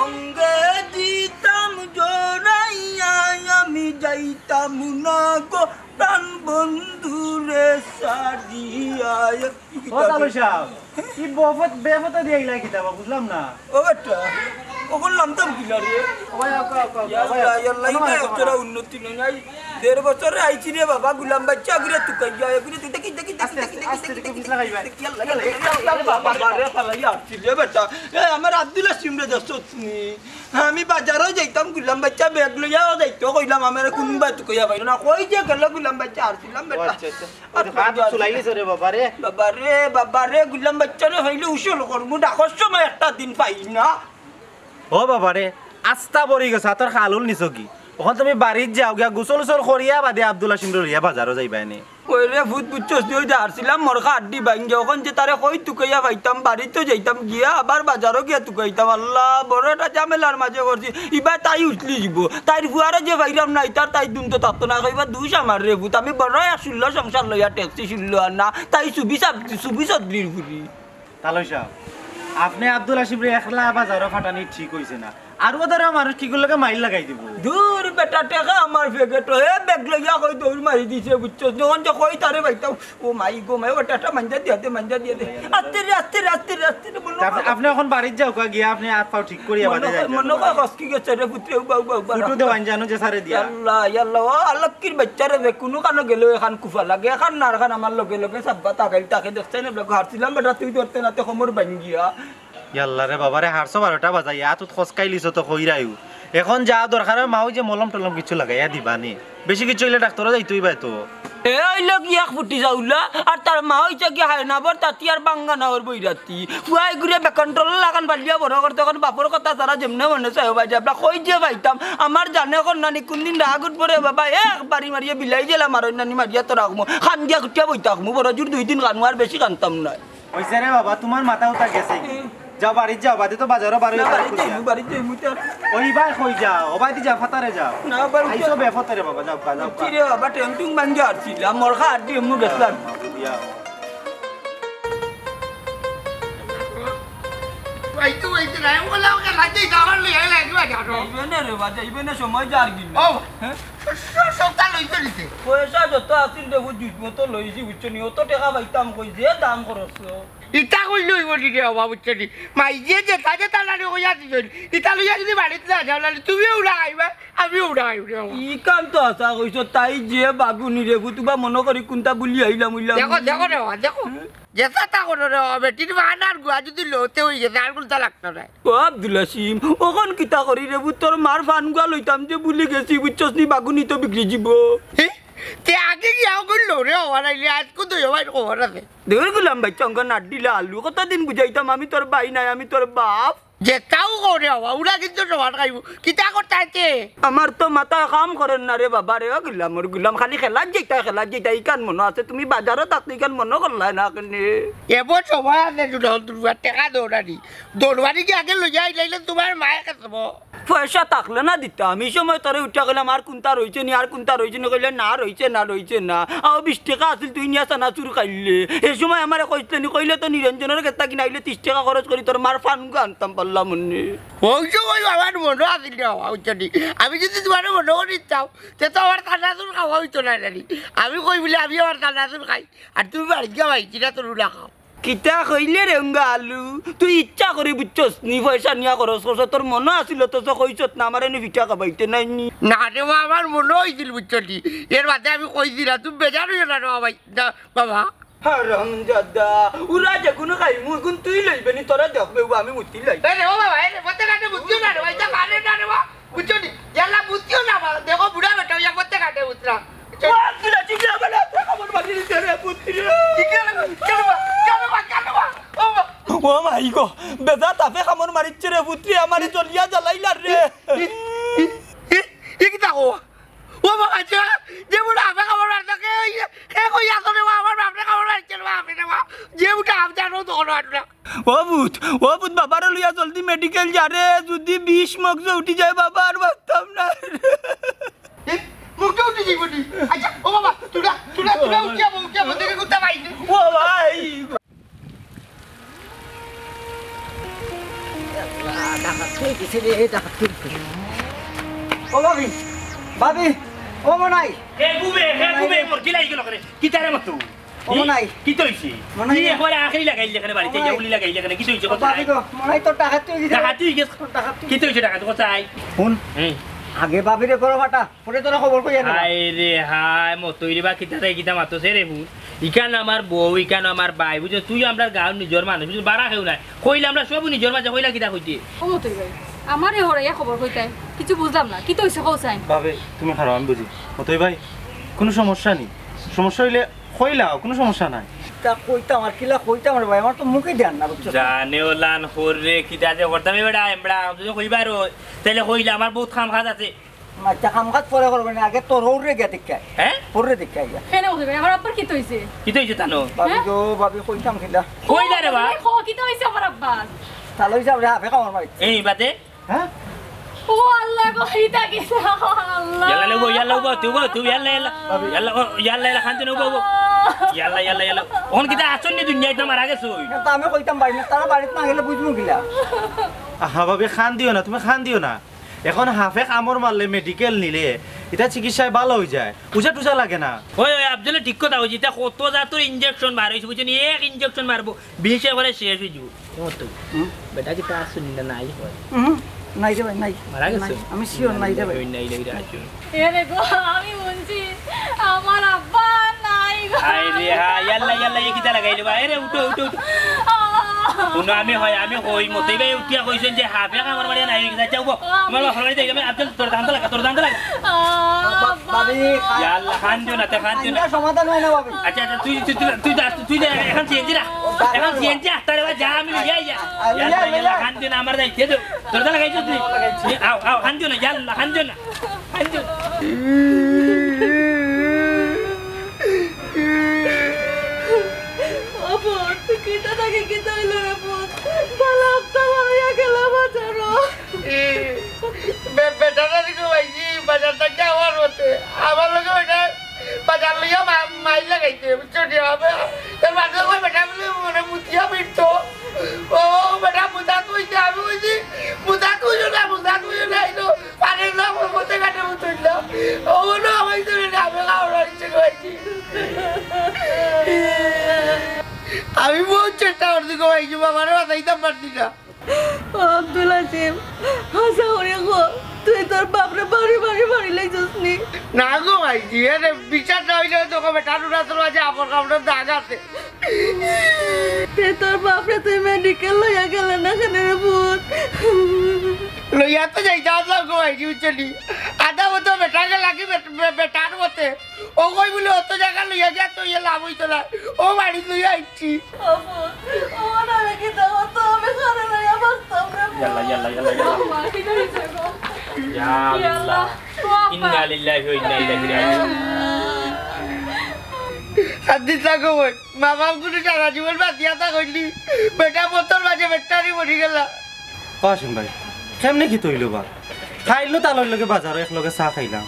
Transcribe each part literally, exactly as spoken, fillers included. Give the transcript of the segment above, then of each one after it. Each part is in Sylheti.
অঙ্গে দিতাম জড়াইয়া, আমি যাইতাম না গো প্রাণ বন্ধুরে ছাড়িয়া। ও তালু সাহেব, কি বফত, বেফতে দিয়া ইলা কিতা বা, বুঝলাম না। ও বেটা, ও বললাম তো কিলা রে? ও ভাই, আও, আও, আও, আও, ভাই, ইয়াল্লা, আও। ইয়াল্লা, ইটা অতটা উন্নতি নাই। দেড় বছরে আইছি রে বাবা, গুলাম বাইচ্চা ঘুরে তুকাইয়া, ঘুরে তুই দেখি, দেখি, দেখি, আস্তে, দেখি, আস্তে, দেখি, আস্তে, দেখি, একটু পিছলা খাইবা। দেখি, ইয়াল্লা, ইয়াল্লা, ইয়াল্লা, বাবা রে, ফালাইয়া আইছি রে বেটা। এ, আমার আব্দুল হাসিম রে দেখছস নি? আমি বাজারো যাইতাম, গুলাম বাইচ্চা ব্যাগ লইয়াও যাইতো, কইলাম আমার কুনবা তুকাইয়া পাইলো না, কই যে গেল গুলাম বাইচ্চা, হারছিলাম ও বেটা। আচ্ছা, আচ্ছা। আর ওই তো হাত চুলাইলিছে রে বাবা রে। বাবা রে, বাবা রে, গুলাম বাইচ্চা রে হইলে উসল করমু, ডাকর সময় একটা দিন পাই না। ও বাবা রে, আস্তা পড়ি গেছে, তোর খালুল নিছো কি? অখন তুমি বাড়িত যাও গিয়া, গোসল উসল করিয়া বাদে আব্দুল হাসিমরে লইয়া বাজারো যাইবায় নে। ওই রে ফুত, বুঝছস নি, ওই যে হারছিলাম, মরকা আড্ডি ভাঙ্গিয়া, অখন যে তারে কই তুকাইয়া পাইতাম, বাড়িত তো যাইতাম, গিয়া আবার বাজারো গিয়া তুকাইতাম। আল্লাহ, বড় একটা ঝামেলার মাঝে পড়ছি। ইবা তাই উছলি যিবো, তাইর ফুয়ারে যে পাইরাম না, ইতার তাই দুন তো থাকতো না, কইবা দুষ আমার রে ফুত, আমি বড় এক শুল্লা সংসার লইয়া ঠেকছি, শুল্লা আনা, তাই সুবি সাব-, সুবি চৌধুরীর ফুরি। তালু সাহেব, আপনে আব্দুল হাসিমরে একলা বাজারো ফাটানি ঠিক অইছে না। আর ও ধরো মানুষ কিগুর লগে মাইর লাগাই দিবো। দূর বেটা, টেকা আমার পকেটো, হে ব্যাগ লইয়া কই দৌড় মারি দিছে, বুঝছস? যখন যে কই তারে পাইতাম, ও মাই গো মাই, ও টাটা মাঞ্জা দিয়া দে, মাঞ্জা দিয়া দে। আস্তে রে, আস্তে রে, আস্তে রে, আস্তে রে, বলো। তা আপনে, আপনে অখন বাড়িত যাও, গিয়া আপনে হাত পাও ঠিক করিয়া বাদে যাইবা। মনো কয় কস কি গেছে রে পুত্রে, উবা, উবা, উবা। ফুটু দেওয়ান জানো যে সারে দিয়া। ইয়াল্লা, ইয়াল্লা, ও আলক্কির বাইচ্চা রে, যে কুনু কানো গেলেও এখান কুফা লাগে, এখান না এখান আমার লগে লগে সাব্বা তাকাইল, তাকে দেখছে না, বেটা, হারছিলাম বেটা, তুই ধরতে না, তে কোমর ভাঙ্গিয়া। ইয়াল্লা রে বাবা রে, হারছো বারোটা বাজাইয়া, আতুত খসকাইলিছো তো কইরাইও। অখন যা দরকার অয়, মা ওই যে মলম টলম কিছু লাগাইয়া দিবা নি। বেশি কিছু অইলে ডাক্তরো যাইতে অইবা তো। এ অইলো কি এক ফুটি যাউলা, আর তার মা অইছে কি হায় না বর তাতি আর বাঙ্গা না ওর বৈরাতি। ফুয়াই ঘুরে বেকন টল লাগান বালিয়া বড় করতে, অখন বাপর কথা তারা যেমনে মনে চায় বাজে। আমরা কই যে পাইতাম, আমার জানে কর নানি কোন দিন রাগ উঠবো রে বাবা, এক বাড়ি মারিয়া বিলাই জেলা মারই নানি মারিয়া তো রাখমু। খান দিয়া কুটিয়া বই থাকমু, বড় জোর দুই দিন খানমু, আর বেশি খানতাম না। অইছে রে বাবা, তুমার মাথা উতা গেছে কি? যাও বাড়িত যাও, বাদে তো বাজারো বারো না, বাড়িত যাইমু, বাড়িত যাইমু তো। ওই ভাই কই যাও? ও ভাই দি যাও, ফাতারে যাও। না, বাড়িত আইছো যাও। বেফতে রে বাবা, যাও, যাও। কি রে বাবা, টেম টুম ভাঙ্গি হারছিলাম, মরকা আড্ডি এমু গেছলাম। ইয়া। ওই তো, ওই তো, রায় বলে আমাকে লাইতে যাওয়ার লই, এই লাগবে যাও। যাইবে না রে বাবা, যাইবে না, সময় যার কি? ও, হ্যাঁ? স-, স-, সবটা লইতে নিতে। পয়সা যত আছিল দেখো, জুত মতো লইছি, বুঝছো নি? অত টেকা পাইতাম কই, যে দাম খরচ। ইতা কইলে অইবো নি রে বাবা, বুঝছো নি? মাইয়ে যেতা যেতা নানি কইয়া দিছইন, ইতা লইয়া যদি বাড়িত না যাও, নানি তুমিও উড়া খাইবা, আমিও উড়া খাইব রে বাবা। ইখান তো হাছা কইছো, তাই যে বাগুনি রে, তুবা মনো করি কুনটা বুলি আইলাম, অইলাম। দেখো, দেখো রে বাবা, দেখো। হুম? যেতা তা করো রে বাবা, বেটির মান আর গুয়া যদি লওতে অই গেছে, আর কুনটা লাগতো নায়। ও আব্দুল হাসিম, অখন কিতা করি রে, তোর মার ফান গুয়া লইতাম যে বুলি গেছি, বুঝছস নি, বাগুনি তো বিগড়ি যিবো। হে? তে আগে গিয়া অগুন লও রে বাবা, নাইলে আজকু তো ভাই খবর আছে। দূর গুলাম ভাই, চঙ্গা নাট দিলা আলু। কতদিন বুঝাইতাম আমি তোর ভাই নায়, আমি তোর বাপ। যেতাও কও রে বাবা, উড়া কিন্তু সমান খাইবো। কিতা করতাইতে? আমার তো মাথায় কাম করের না রে বাবা রে, ও গুলাম, ওর গুলাম, খালি খেলাত যাইতা, খেলাত যাইতা, ইখান মনো আছে? তুমি বাজারো থাকতে ইখান মনো করলায় না কেনে? এবো সময় আছে, দুটো দুর্বার টেকা দৌড়ানি। দৌড়ানি কি আগে লইয়া আইলাইলে তুমার মায়ে খেতবো। পয়সা থাকলে না দিতাম। ই সময় তোরে উঠিয়া কইলাম, "আর কুনটা রইছে নি, আর কুনটা রইছে নি?" কইলে, "না, রইছে না, রইছে না।" আও, বিশ টেকা আছিল, তুই নিয়া চানাচুর খাইলে। হে সময় আমারে কইছলে নি, কইলে তো নিরঞ্জনর গেতা কিনা আইলে তিশ টেকা খরচ করি তোর মার ফান গুয়া আনতাম পারলাম অনে। অউ সময় আমার মনো আছিল রে বাবা, বুঝছো নি? আমি যদি তুমারে মনো করি দিতাম, তে তো আমার চানাচুর খাওয়া অইতো নায় নানি। আমি কই বুলে আমি আমার চানাচুর খাই, আর তুমি বাড়িত গিয়া ভাই কিনা তোর উলা খাও। কিতা কইলে রে উঙ্গা আলু? তুই ইচ্ছা করি বুঝছস নি, পয়সা নিয়া খরচ করছস, তোর মনো আছিল তো, তো কইছত না, আমারে নি পিঠা খাবাইতে নায় নি। না রে বাবা, আমার মনো অইছিল বুঝছো নি, এর বাদে আমি কইছি না, তুমি বেজার অইও না রে বাবা, না, বাবা। হারামজাদা, উড়া যেকুনু খাইমু, ইগুন তুই লইবে নি, তোরে দেখবে, ও আমি মুতি লাই। এ রে, ও বাবা, এ রে, পথে ঘাটে মুতিও না রে বাবা, ইটা পারে না রে বাবা। বুঝছো নি? ইয়াল্লা, মুতিও না বাবা। দেখো, বুড়া বেটা, ইয়া পথে ঘাটে মুতরা। বুঝছো নি? ও, তুই না, তুই না, বাবা, তুই খবর মারি দিতে রে, পুত্রি। কি কেন, কেন বা, কেন বা, কেন বা? ও বা। ও মাই গো, বেজা তাপে কামড় মারিচ্ছে রে, পুত্রি, আমারে জ্বলিয়া জ্বালাইলার রে। ই, ই, ই, ই কিতা কও? ও বাবা, যে, যে বুড়া আপে কামড় মারছে, কে ওই, কে কই আসো রে বাবা, আমার বাপরে কামড় মারছে রে বাবা, আপে রে বাবা। যে বুড়া আপ জানো তো কোনো আটু না। ও পুত, ও পুত, বাবারে লইয়া জলদি মেডিকেল যা রে, যদি বিষ মগজে উঠি যায় বাবা, আর বাঁচতাম না। এ, মুখে উঠি যাইব নি? আচ্ছা, ও বাবা, তুরা, তুরা, তুরা উঠিয়া বউ, উঠিয়া বউ, দেখে কুত্তা পাই। ও ভাই। এই গেছে রে, এই ডাকাত চুরি করে। ও ভাবি, ভাবি, ও মনাই। হে ঘুমে, হে ঘুমে, মোর গিলাই গেল করে। কিতা রে মতু? ও মনাই। কিতা অইছে? মনাই। কি একবারে আখেরি লাগাইল যেখানে বাড়িতে, ও মনাই। ইয়া উলি লাগাইল যেখানে, কিতা অইছে ও কথা? ভাবি গো, মনাই তো ডাকাত অইছে। ডাকাতি অইছে। ডাকাত অইছে। কিতা অইছে ডাকাত কথা? আই। হুন। হুম। আগে ভাবিরে করো ফাটা, পরে তোরা খবর কই আনে। হায় রে হায়, মতই রে বা কিতা রে কিতা মাতো সে রে হুন। ইখান আমার বউ, ইখান আমার ভাই, বুঝছো? তুই আমরার গাঁওর নিজর মানুষ, বুঝছো? বারা কেউ নাই। কইলে আমরা সব নিজর মাঝে কইলা কিতা কইতে? ও মতই ভাই, আমারে হরাইয়া খবর কইতায়, কিছু বুঝলাম না, কিতা অইছে কও চাইন? ভাবি, তুমি খারাপ, আমি বুঝি। মতই ভাই, কুনু সমস্যা নি, সমস্যা অইলে কইলাও, কুনু সমস্যা নাই। তা কইতাম আর কিলা কইতাম রে ভাই, আমার তো মুখে ধ্যান না, বুঝছো? জানে ওলান হর রে, কিতা যে করতাম এ বেটা, এমবড়া, যদি কইবার অয়, তাইলে কইলা, আমার বউত কাম কাজ আছে। আচ্ছা, কাম কাজ পরে করবে না, আগে তোর হউরে গিয়া দেখাই। হ্যাঁ? হউরে দেখাই গিয়া। কেনে মতই ভাই, আমার আব্বার কিতা অইছে? কিতা অইছে তানো? ভাবি হ্যাঁ? গো, ভাবি কইতাম কিলা? কইলা রে বা? ও, কিতা অইছে আমার আব্বার? তাহলে অইছে আমরা হাফে কামড় মারি। এই বাদে? হ্যাঁ? ও আল্লাহ গো, ইতা কিতা? আল্লাহ। ইয়াল্লা, লেবো, ইয়াল্লা, উবা, তুই উবা, তুই ইয়াল্লা, ইয়াল্লা। ইয়াল্লা, ও, ইয়াল্লা, ইয়াল্লা, খান তুই উবা, উবা। ইয়াল্লা, ইয়াল্লা, ইয়াল্লা। অখন কিতা আসল নি দুনিয়াত না মারা গেছে ওই? না, তো আমি কইতাম বাড়ি না, তারা বাড়িত না গেলে বুঝমু কিলা? আহা ভাবি, খান দিও না, তুমি খান দিও না। এখন হাফে কামড় মারলে মেডিকেল নিলে ইতা চিকিৎসায় ভালা অইযায়, উজা টুজা লাগে না। ওই, ওই, আফজলে ঠিক কথা কইছে, ইতা কত জাতর ইনজেকশন বার অইছে, বুঝছো নি? এক ইনজেকশন মারবো, বিষ একবারে শেষ অইযিবো। ও তো, হুম? বেটা কিতা আসল নি না নাই হয়? হুম, নাই রে ভাই, নাই। মারা গেছে? নাই, আমি sure নাই রে ভাই। ওই নাই রে, আসল। এরে গো, আমি হুনছি, আমার আব্বা নাই গো। হায় রে হায়, ইয়াল্লা, ইয়াল্লা, এ কিতা লাগাইলে বা? এরে, উঠো, উঠো, উঠো। আহ! হুনো, আমি হয়, আমি কই, মতই ভাই উঠিয়া কইছইন যে হাফে কামড় মারিয়া নাই অইগেছে। আচ্ছা, উবো। তোমার বাপর বাড়িত যাইগি, আমি আফজল, তোর দান্ত লাগা, তোর দান্ত লাগা। আহ, আব্বা। ভাবি, ইয়াল্লা, কান্দিও না, তে কান্দিও না। কান্দিয়া সমাধান হয় না, ভাবি। আচ্ছা, আচ্ছা, তুই, তুই, তুই, তুই যা, তুই যা, এখন সিএনজি রাখ। এখন সিএনজি আটটা রে বা, যা, আমি লইয়া আইয়া। আহ, ইয়াল্লা, লইয়া, ইয়াল্লা, লইয়া। কান্দিও না, আমার যাইতে দেও। তোর দাঁত লাগাইছো তুই? আও, আও, কান্দিও না, ইয়াল্লা, কান্দিও না। ও পুত, কিতা থাকি কিতা অইলো রে পুত? বালা আপ্তা বারইয়া গেলা বাজারো। ই, বে-, বেটারা রে গো ভাইজি, বাজার থাকি আওয়ার পথে আমার লগে বেটা বাজার লইয়া মা-, মাইর লাগাইছে, বুঝছো নি? আমি, তার মাঝে কই বেটা বলে মনে মুতিয়া ফিরতো। ও বেটা মুতা কইছে, আমি কইছি, মুতা কইও না, মুতা কইও না, এই তো পানির না, ওর মধ্যে কাটে মুতইল। ও না, আমি তো না, আমি খাওয়া ইচ্ছে কইছি। আমি বহুত চেষ্টা করছি গো ভাইজি, বাবারে বাঁচাইতাম পারছি না। ও আব্দুল হাসিম, হাছা করি ক, তুই তোর বাপরে বাড়ি বাড়ি মারি লাইছস নি? না গো ভাইজি, এরে বিচার না অইলে তো কবে টাটুরা তোর মাঝে আপন কাপড়ের দাগ আছে। তে তোর বাপরে তুই মেডিকেল লইয়া গেলে না কেনে রে পুত? লইয়া তো যাইতাম গো ভাইজি, বুঝছো নি? আধা মতো বেটা গেলা কি বেট-, বে-, বেটার মতে। ও কই বলে অত জাগা লইয়া গিয়া তো ইয়ে লাভ অইতো না। ও বাড়ি লইয়া আইছি। ও পুত, ও না রে, কিতা করতো? আমি ঘরে লইয়া বাঁচতাম রে পুত। ইয়াল্লা, ইয়াল্লা, ইয়াল্লা, ইয়াল্লা। মা, কিতা অইছে গো? ইয়া আল্লাহ। ও আব্বা। ইন্না লিল্লাহি ওয়া ইন্না ইলাইহি রাজিউন। হাদিস লাগো বই। মা বাপ গুলো সারা জীবন বাঁচিয়া তা কইলি। বেটা মতর মাঝে বেটারি মরি গেলা। ও হাসিম ভাই, কেমনে কিতা অইলো বা? খাইলো তালর লগে বাজারো একলগে চা খাইলাম।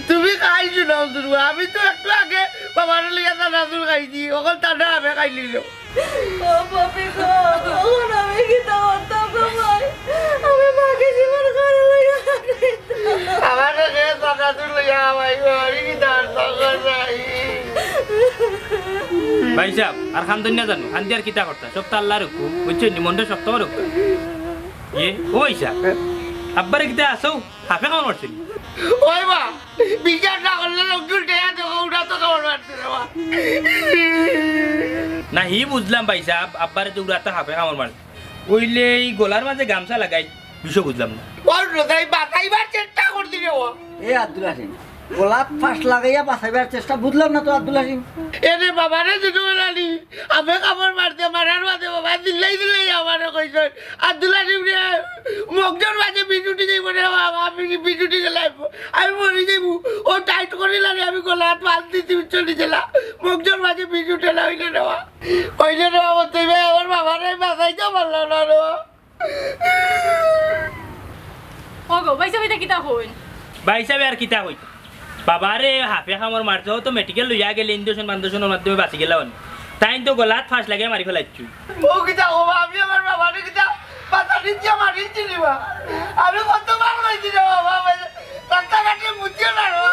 তুমি খাই শুনাও শুরু, আমি তো একটু আগে বাবার লইয়া তা নাজুর খাইছি, অখন তারা আমি খাই নিল। ও পাপি গো, অখন আমি কিতা করতাম গো ভাই? আমি বাকি জীবন ঘরে লইয়া আমার লগে তা নাজুর লইয়া ভাই, আমি কিতা করতাম গো ভাই? ভাই সাহেব, আর খান্দন না জানো, খান্দি আর কিতা করতা? সব তো আল্লাহর হুকুম, বুঝছো নি? মনটা শক্ত করো। এ, ও ভাই সাহেব, আব্বারে কিতা আছো? হাফে কামড় মারছে নি? ওই বা, বিচার না করলে লোকজন টেয়া দেখো, উঠা তো কামড় মারছে রে বা। না, হি বুঝলাম ভাই সাহেব, আব্বারে তো উড়াতে হাফে কামড় মারছে। ওইলে এই গলার মাঝে গামছা লাগাই, বিষয় বুঝলাম না। ওর হৃদয় বাঁচাইবার চেষ্টা করছি রে ও। এ আব্দুল হাসিম, গলাত ফাঁস লাগাইয়া বাঁচাইবার চেষ্টা, বুঝলাম না তো আব্দুল হাসিম। এরে বাবারে দুটো বেলালি, আমি কামড় মারতে মারার বাদে বাবা দিল্লাই দিল্লাই আমারে কইছে, "আব্দুল হাসিম রে, মগজর মাঝে বিষ উঠি যাইব রে বাবা, আমি কি বিষ উঠি গেলে আইব? আমি মরি যাইব।" ও টাইট করি লাগে, আমি গলাত বাঁধ দিছি, চলি গেলা। মগজর মাঝে বিষ উঠে না হইলে রে বাবা। হইলে রে বাবা, তুই ভাই আমার বাবারে বাঁচাইতে পারলাম না রে বাবা। ওগো, ভাই সাহেব, এটা কিতা কইন? ভাই সাহেব, আর কিতা কইতা? বাবারে হাফে কামড় মারছে, ও তো মেডিকেল লইয়া গেলে ইঞ্জেকশন মাঞ্জেকশনর মাধ্যমে বাঁচি গেলা অনে। তাইন তো গলাত ফাঁস লাগিয়া মারি ফেলাইছু। ও কিতা কইবা, আমি আমার বাবারে কিতা বাঁচা মারিছে, মারিছে রে বা। আমি কতবার কইছি রে বাবা, রাস্তাঘাটে মুতিও না রে।